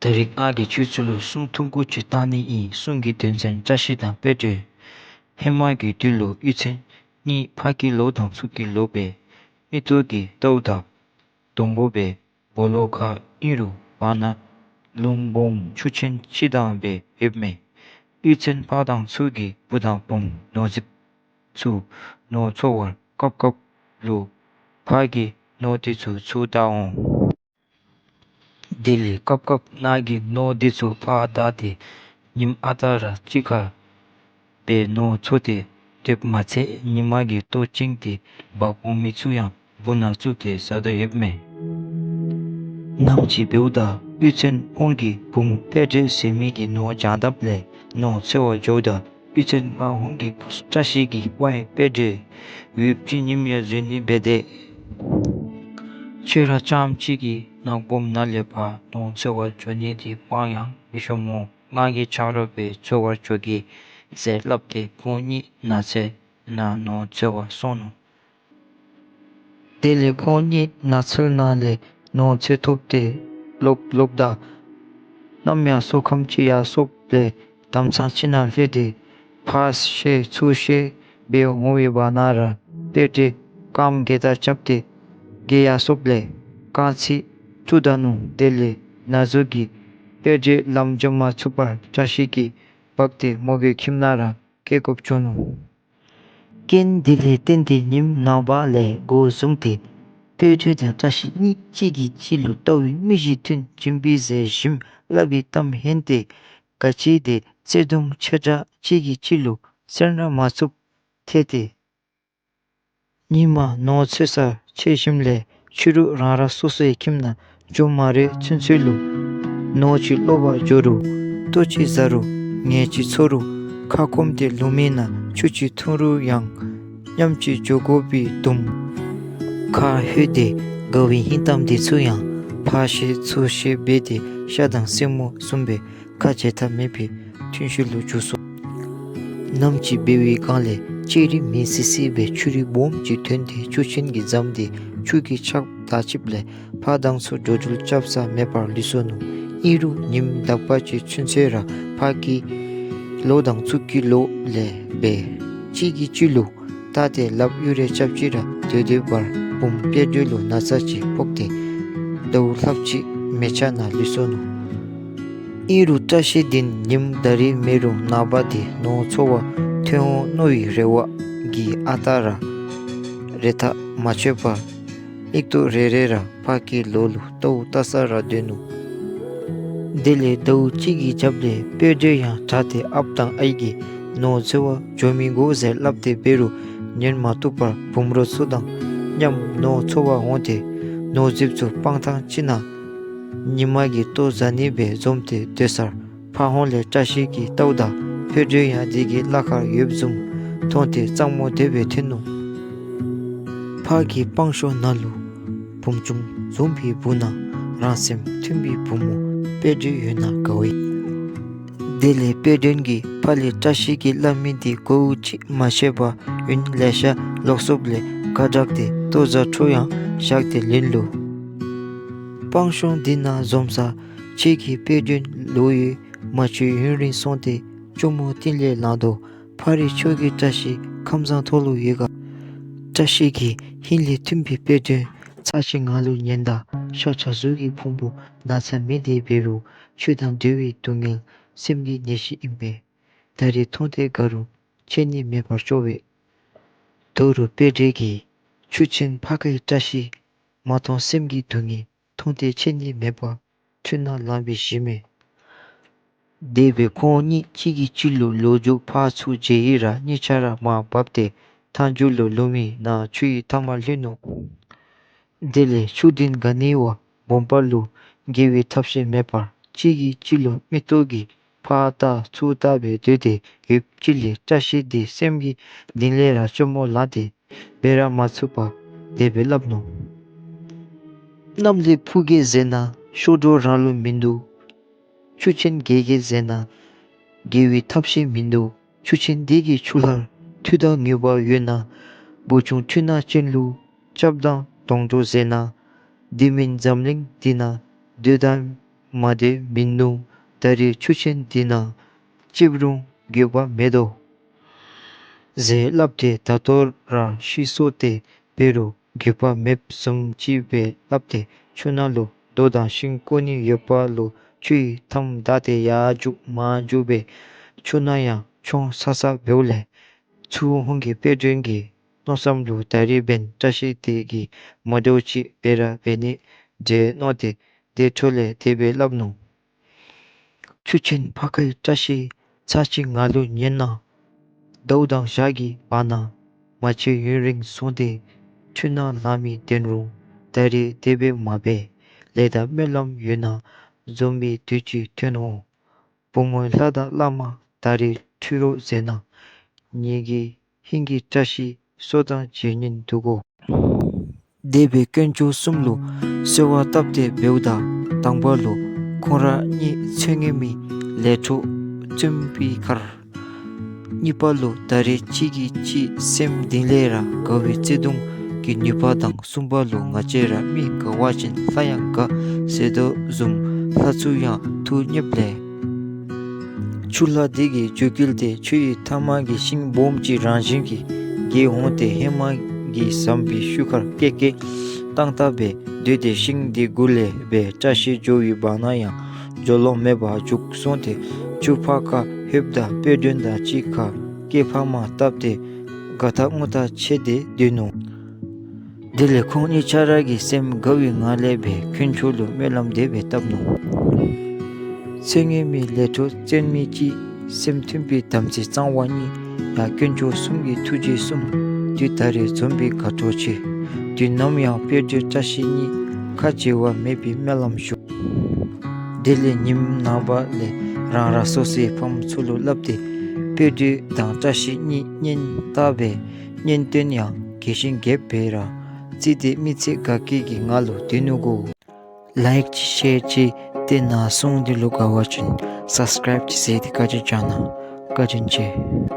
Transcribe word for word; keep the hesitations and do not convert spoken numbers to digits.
ད་རིས་ང་གིས་ཁྱོད་ཚུ་ལུ་སྲུང་ཐུང་ཀུ་ཅིག་བཏང་ནི་ཨིན། སྲུང་གི་དོན་ཚན་བཀྲ་ཤིས་དང་དཔལ་སྒྲོན། ཧེ་མ་གི་དུས་ལུ་གཡུས་ཚན་གཉིས་ཕ་གི་ལོ་དང་ཚུ་གི་ལོ་སྦེ་མིག་ཏོ་གིས་བལྟཝ་ད་སྡོང་པོ་སྦེ་སྦོ་ལོགས་ཁར་ཨིན་རུང་བར་ན་ལུང་སྦོམ་ཆུ་ཆེན་ཕྱེད་དང་སྦེ་ཡོདཔ་མས། གཡུས་ཚན་ཕ་དང་ཚུ་གིས་བུ་དང་བུམོ་ནོར་རྫིཔ་ཚུ་ནོར་འཚོ་བར་སྐབས་སྐབས་ལུ་ཕ་གིས་ནོར་དེ་ཚུ་འཚོལ་ད་འོང་། དེ་ལས་སྐབས་སྐབས་ནཱ་གིས་ནོར་དེ་ཚུ་ཕར་བདའ་སྟེ་ཉིམ་ཨ་རྟག་ར་གཅིག་ཁར་སྦེ་ནོར་འཚོལ་ཏེ་སྡོདཔ་མ་ཚད་ཉི་མ་གིས་ལྟོ་བཅིངས་ཏེ་འབག་འོང་མི་ཚུ་ཡང་སྦུག་ནང་བཙུགས་ཏེ་ཟ་དོ་ཡོདཔ་མས། ནམ་ཅིག་འབདཝ་ད་གཡུས་ཚན་ཧོང་གི་བུམོ་དཔལ་སྒྲོན་ཟེར་མི་གིས་ནོར་བྱང་དཔ་ལས་ནོར་འཚོལ་བར་འགྱོཝ་ད་གཡུས་ཚན་མ་ཧོང་གི་བུ་བཀྲ་ཤིས་ཀྱིས་ཝའི་དཔལ་སྒྲོན། འོ་ཕྱི་ཉིནམ་ཡང་གཟུར་གནས་འབད་དེ། ཁྱོད་ར་རྐྱངམ་གཅིག་གིས་ནག་སྦོམ་ནང་ལས་ཕར་ནོར་འཚོལ་བར་འགྱོ་ནི་དེ་སྤང་ཡང་མི་ཤོང་སྨོ། ང་གིས་ཆ་རོགས་སྦེ་འཚོལ་བར་འགྱོ་གེ་ཟེར་སླབ་སྟེ་ཁོང་གཉིས་ནགས་ཚལ་ནང་ནོར་འཚོལ་བར་སོང་ནུག། དེ་ལས་ཁོང་གཉིས་ནགས་ཚལ་ནང་ལས་ནོར་འཚོལ་ཐོབ་སྟེ་ལོག་ལོགཔ་ད་ནམ་ཡང་སྲོག་ཁམས་ཅིག་ཡར་སོཔ་ལས་དམ་ཚང་ཅིག་ནང་ལྷོད་དེ་ཕར་བཤལ་ཚུར་བཤལ་སྦེ་འོང་བའི་བར་ན་ར་དཔལ་སྒྲོན་རྐངམ་སྒལ་ཏ་རྐྱབ་སྟེ་བསྒྱེལ་ཡར་སོཔ་ལས་རྐང་ཚིགས་བཙུགས་ད་ནུག། དེ་ལས་ན་ཟུག་གིས་དཔལ་སྒྲོན་ལམ་འགྱོ་མ་ཚུགས་པར་བཀྲ་ཤིས་ཀྱིས་འབག་སྟེ་མོ་གི་ཁྱིམ་ནང་ར་བསྐྱལ་དགོཔ་བྱུང་ནུག། རྐྱེན་དེ་ལས་བརྟེན་ཏེ་ཉིནམ་ནངས་པ་ལས་འགོ་བཟུང་སྟེ་དཔལ་སྒྲོན་དང་བཀྲ་ཤིས་གཉིས་གཅིག་གིས་གཅིག་ལུ་ལྟ་བའི་མིག་བཞི་མཐུན་སྦྱིན་པའི་ཟེར་ཞིམ་སླབ་པའི་གཏམ་ཧན་ཏེ་ག་ཅི་དེ་བརྩེ་གདུང་ཆེ་དྲགས་གཅིག་གིས་གཅིག་ལུ་སེལ་མ་ཚུགསཔ་ཐལ་ཏེ། ཉིན་མ་ནོར་འཚོལ་སར་ཆས་ཞིནམ་ལས་ཕྱི་རུ་རང་རང་སོ་སོའི་ཁྱིམ་ནང་འགྱོ་མ་རན་ཚུན་ཚོད་ལུ་ནོར་ཅིག་ལོག་པར་འགྱོ་རུང་ལྟོ་ཅིག་བཟའ་རུང་ངལ་ཅིག་འཚོ་རུང་ཁ་སྐོམ་སྟེ་ལུང་མའི་ནང་ཆུ་ཅིག་འཐུང་རུང་ཡང་མཉམ་ཅིག་འགྱོ་དགོ་པའི་དུམ་ཁར་ལྷོད་དེ་དགའ་བའི་ཧིང་གཏམ་དེ་ཚུ་ཡང་ཕར་བཤད་ཚུར་བཤད་འབད་དེ་ཤ་དང་སེན་མོ་བཟུམ་སྦེ་ཁ་འབྱལ་ཐབས་མེད་པའི་མཐུན་ཤུལ་ལུ་འགྱུར་སོ། ནམ་ཅིག་འབད་བའི་སྒང་ལས་ལྕགས་རི་མེད་སི་སི་སྦེ་ཆུ་རི་སྦོམ་ཅིག་ཐོན་ཏེ་ཆུ་ཆེན་གྱིས་འཛམས་ཏེ་ཆུ་གིས་ཆག་ད་ཅིགཔ་ལས་ཕར་དང་ཚུར་འགྲོ་འགྲུལ་རྐྱབ་ས་མེད་པར་ལུས་སོ་ནུག། ཨིན་རུང་ཉིནམ་དག་པ་ཅིག་ཚུན་ཚོད་ར་ཕ་གི་ལོ་དང་ཚུ་གི་ལོ་ལས་སྦེ་གཅིག་གིས་གཅིག་ལུ་ད་ཏེ་ལགཔ་གཡུག་རེ་རྐྱབ་ཅི་ར་སྡོད་སྡོད་པར་བུམོ་དཔལ་སྒྲོན་ལུ་ན་ཚ་ཅིག་ཕོག་སྟེ་ཟླཝ་ལྷགཔ་ཅིག་མལ་ཆ་ནང་ལུས་སོ་ནུག། ཨིན་རུང་བཀྲ་ཤིས་འདི་ཉིནམ་ད་རིས་མེད་རུང་ནངས་པ་འདི་ནོར་འཚོལ་བར་ཐོན་འོང་མནོ་བའི་རེ་བ་གིས་ཨ་རྟག་ར་རེ་ཐག་མ་ཆོད་པར་མིག་ཏོ་རེ་རེ་ར་ཕ་གི་ལོ་ལུ་ལྟཝ་ལྟ་ས་ར་སྡོད་ནུག། དེ་ལས་ཟླཝ་གཅིག་གི་རྒྱབ་ལས་དཔལ་སྒྲོན་ཡང་དྲག་སྟེ་ཨཔ་དང་ཨའི་གིས་ནོར་འཚོལ་བར་འགྱོ་མི་དགོ་ཟེར་སླབ་སྟེ་འབད་རུང་ཉན་མ་བཏུབ་པར་བུམོ་རོགས་ཚུ་དང་མཉམ་ནོར་འཚོལ་བར་འོང་སྟེ་ནོར་རྫིཔ་ཚུ་སྤང་ཐང་ཅིག་ནང་ཉིན་མ་གི་ལྟོ་བཟའ་ནི་སྦེ་འཛོམས་ཏེ་སྡོད་སར་ཕ་ཧོང་ལས་བཀྲ་ཤིས་ཀྱིས་བལྟཝ་ད་དཔལ་སྒྲོན་ཡང་དེ་གི་ལ་ཁར་ཡོདཔ་བཟུམ་མཐོང་སྟེ་གཙང་མོ་དེ་སྦེ་ཐོན་ནུག། ཕ་གི་སྤང་གཤོང་ནང་ལུ་བུམོ་ཆུང་འཛོམས་པའི་སྦུག་ན་རང་སེམས་མཐུན་པའི་བུ་མོ་དཔལ་སྒྲོན་ཡོད་ན་དགའ་བས། དེ་ལས་དཔལ་སྒྲོན་གྱིས་ཕ་ལས་བཀྲ་ཤིས་ཀྱིས་སླབ་མི་འདི་གོཝ་ཅིག་མ་ཤེས་པར་ཡུན་ལེ་ཤ་ལོག་སོཔ་ལས་ཁ་གྲགས་ཏེ་ལྟོ་བཟའ་འཕྲོ་ཡང་བཞག་སྟེ་ལན་ལུ། སྤང་གཤོང་འདི་ནང་འཛོམས་ས་ཁྱེད་ཀྱི་དཔལ་སྒྲོན་ལོ་ཡོད་མ་བཅོས་ཡུན་རིང་སོང་སྟེ་གཅུང་མོ་བསྟན་ལས་ལང་དོ། ཕ་རི་ཁྱོད་ཀྱི་བཀྲ་ཤིས་ཁམས་བཟང་ཐོག་ལུ་ཡོད་ག། བཀྲ་ཤིས་ཀྱིས་ཧིང་ལས་མཐུན་པའི་དཔལ་སྒྲོན་ཚར་ཅིག་ང་ལུ་ཉན་ད། ཤ་ཚ་གཟུགས་ཀྱི་ཕུང་པོ་ན་ཚ་མེད་དེ་འབད་རུང་ཁྱོད་དང་འབྲལ་བའི་སྡུག་བསྔལ་སེམས་ཀྱི་ནད་གཞི་ཨིན་པས། ད་རིས་མཐོང་སྟེ་དགའ་རུང་ཆས་ནི་མེད་པར་སྐྱོ་བས། དོ་རུང་དཔལ་སྒྲོན་གྱིས་ཆུ་ཆེན་ཕར་ཁའི་བཀྲ་ཤིས་མ་མཐོང་སེམས་ཀྱི་སྡུག་བསྔལ་མཐོང་སྟེ་ཆས་ནི་མེད་པར་འཁྲུལ་སྣང་ལངས་པའི་གཞི་མས། དེ་སྦེ་ཁོང་གཉིས་གཅིག་གིས་གཅིག་ལུ་ལོ་རྒྱུས་ཕར་ཚུར་མཇལ་ཡི་ར་གཉིས་ཆ་ར་མར་བབས་ཏེ་མཐའ་མཇུག་ལུ་ལུང་མའི་ནང་ཆུ་ཡི་མཐའ་མར་ལྷོད་ནུག། དེ་ལས་ཆུ་འདི་ག་ནི་བ་སྦོམ་པ་ལུ་བརྒལ་བའི་ཐབས་ཤེས་མེད་པར་གཅིག་གིས་གཅིག་ལུ་མིག་ཏོ་གིས་ཕར་ལྟ་ཚུར་ལྟ་སྦེ་སྡོད་དེ་ཡོདཔ་ཅིག་ལས་བཀྲ་ཤིས་འདི་སེམས་ཀྱི་གཏིང་ལས་ར་སྐྱོ་མོ་ལངས་ཏེ་འབད་ར་མ་ཚུགས་པར་དེ་སྦེ་སླབ་ནུག། གནམ་ལས་འཕུར་གེ་ཟེར་ན་གཤོག་སྒྲོ་རང་ལུ་མིན་འདུག། ཆུ་ཆེན་བརྒལ་གེ་ཟེར་ན་བརྒལ་བའི་ཐབས་ཤེས་མིན་འདུག། ཆུ་ཆེན་འདི་གི་ཆུ་ལྷར་མཐུ་དང་ནུས་པ་ཡོད་ན་བུ་ཆུང་འཁྲུལ་སྣང་ཅན་ལུ་སྐྱབས་དང་སྡོང་གྲོགས་ཟེར་ན་འདི་མིན་འཛམ་གླིང་འདི་ན་སྡོད་དང་ མ་བདེ་མིན་ནུག། ད་རེས་ཆུ་ཆེན་འདི་ནང་ལྕེབ་རུང་འགྱོད་པ་མེད་དོ། ཟེར་སླབ་སྟེ་ད་ལྟོ་ར་ཤི་སོང་སྟེ་འབད་རུང་འགྱོད་པ་མེདཔ་བཟུམ་ཅིག་སྦེ་སླབ་སྟེ་ཆུ་ནང་ལུ་རྡོ་དང་ཤིང་བརྐོ་ནི་ཡོད་པ་ལུ་ཆུ་ཡི་མཐའམ་བདའ་སྟེ་ཡར་རྒྱུག་མར་རྒྱུག་སྦེ་ཆུ་ནང་ཡང་མཆོང་ས་ས་འབདཝ་ལས་ཚུར་ཧོང་གི་དཔལ་སྒྲོན་གྱི་མནོ་བསམ་ལུ་ད་རེས་འབདན་བཀྲ་ཤིས་འདི་གིས་མ་འདྲཝ་ཅིག་འབད་ར་འབད་ནི་འདྲས་མནོ་སྟེ་དེ་འཕྲོ་ལས་དེ་སྦེ་སླབ་ནུག། ཆུ་ཆེན་ཕ་སྐད་བཀྲ་ཤིས་ཚར་གཅིག་ང་ལུ་ཉན་གནང་། ཟླཝ་དང་ཞག་གི་བར་ན་མ་ཕྱད་ཡུན་རིང་སོང་སྟེ་ཆུ་ནང་ལང་མི་བདེན་རུང་ད་རེས་དེ་སྦེ་མ་འབད། ལས་དང་སྨོན་ལམ་ཡོད་ན་འཛོམས་པའི་དུས་ཅིག་ཐོན་འོང་། བུམོ་ལྷ་དང་བླ་མ་ད་རེས་ཁྲིད་རོགས་ཟེར་ན། ངེ་གི་ཧིང་གི་བཀྲ་ཤིས་སྲོག་དང་བརྗེ་ཉེན་འདུག་གོ། དེ་སྦེ་དཀོན་མཆོག་གསུམ་ལུ་གསོལ་བ་བཏབ་སྟེ་འབདཝ་ད་དང་པ་ལུ་ཁོང་ར་གཉིས་ཚེ་སྔོན་མའི་ལས་འཕྲོ་བརྩོན་པའི་ཁར། གཉིས་པ་ལུ་ད་རེས་གཅིག་གིས་གཅིག་སེམས་གཏིང་ལས་ར་དགའ་བའི་བརྩེ་གདུང་གི་ནུས་པ་དང་། གསུམ་པ་ལུ་ང་བཅས་ར་མི་དགའ་བ་ཅིན་ལྷ་ཡང་དགའ་ཟེར་དོ་བཟུམ་ལྷ་ཚུ་ཡང་ཐུགས་མཉེསཔ་ལས། ཆུ་ལྷ་འདི་གིས་རྒྱུད་བསྐུལ་ཏེ་ཆུ་ཡི་མཐའ་མ་གི་ཤིང་སྦོམ་ཅིག་རང་བཞིན་གྱིས་གྱེས་འོང་སྟེ་ཧེ་མ་གི་ཟམ་པའི་ཤུལ་ཁར་ཀེ་ཀེ་ཏང་ཏ་སྦེ་སྡོད་དེ་ཤིང་འདི་གུ་ལས་སྦེ་བཀྲ་ཤིས་འགྱོ་བའི་བར་ན་ཡང་འགྱོ་ལོང་མེད་པར་རྒྱུག་སོང་སྟེ་ཆུ་ཕར་ཁ་ལྷོདཔ་ད་དཔལ་སྒྲོན་དང་གཅིག་ཁར་སྐེ་འཕར་མ་བཏབ་སྟེ་དགའ་ཐག་ངུ་ཐག་ཆད་དེ་སྡོད་ནུག། དེ་ལས་ཁོང་གཉིས་ཆ་ར་གིས་སེམས་དགའ་བའི་ངང་ལས་སྦེ་དཀོན་མཆོག་ལུ་སྨོན་ལམ་དེ་སྦེ་བཏབ་ནུག། ཚེ་སྔོན་མའི་ལས་འཕྲོ་བརྩོན་མི་ཅིག་སེམས་མཐུན་པའི་དམ་ཚིག་གཙང་བ་གཉིས། ཡང་དཀོན་མཆོག་གསུམ་གྱི་ཐུགས་རྗེ་གསུམ། དུས་ད་རེས་འཛོམས་པའི་དགའ་སྤྲོ་ཆེ། དུས་ནམ་ཡང་དཔལ་སྒྲོན་བཀྲ་ཤིས་གཉིས། ཁ་འབྱལ་བ་མེད་པའི་སྨོན་ལམ་ཞུ། དེ་ལས་ཉིནམ་ནངས་པ་ལས་རང་རང་སོ་སོའི་ཕམ་ཚུ་ལུ་སླབ་སྟེ་དཔལ་སྒྲོན་དང་བཀྲ་ཤིས་གཉིས་གཉེན་བཏགས་སྦེ་གཉེན་སྟོན་ཡང་རྒྱས་ཤིང་རྒྱསཔ་སྦེ་ར་རྩིས་ཏེ་མི་ཚེ་དགའ་སྐྱིད་ཀྱི་ངང་ལུ་སྡོད་ནུག་གོ། ལའིཀ་ཅིག་ཤེར་ཅིག་ཏེ་ནཱ་སྲུང་འདི་ལུ་དགའ་བ་ཅིན་སབ་སི་ཀརའིབ་ཅིག་མཛད་དེ་བཀའ་དྲིན་བསྐྱང་གནང་། བཀའ་དྲིན་ཆེ།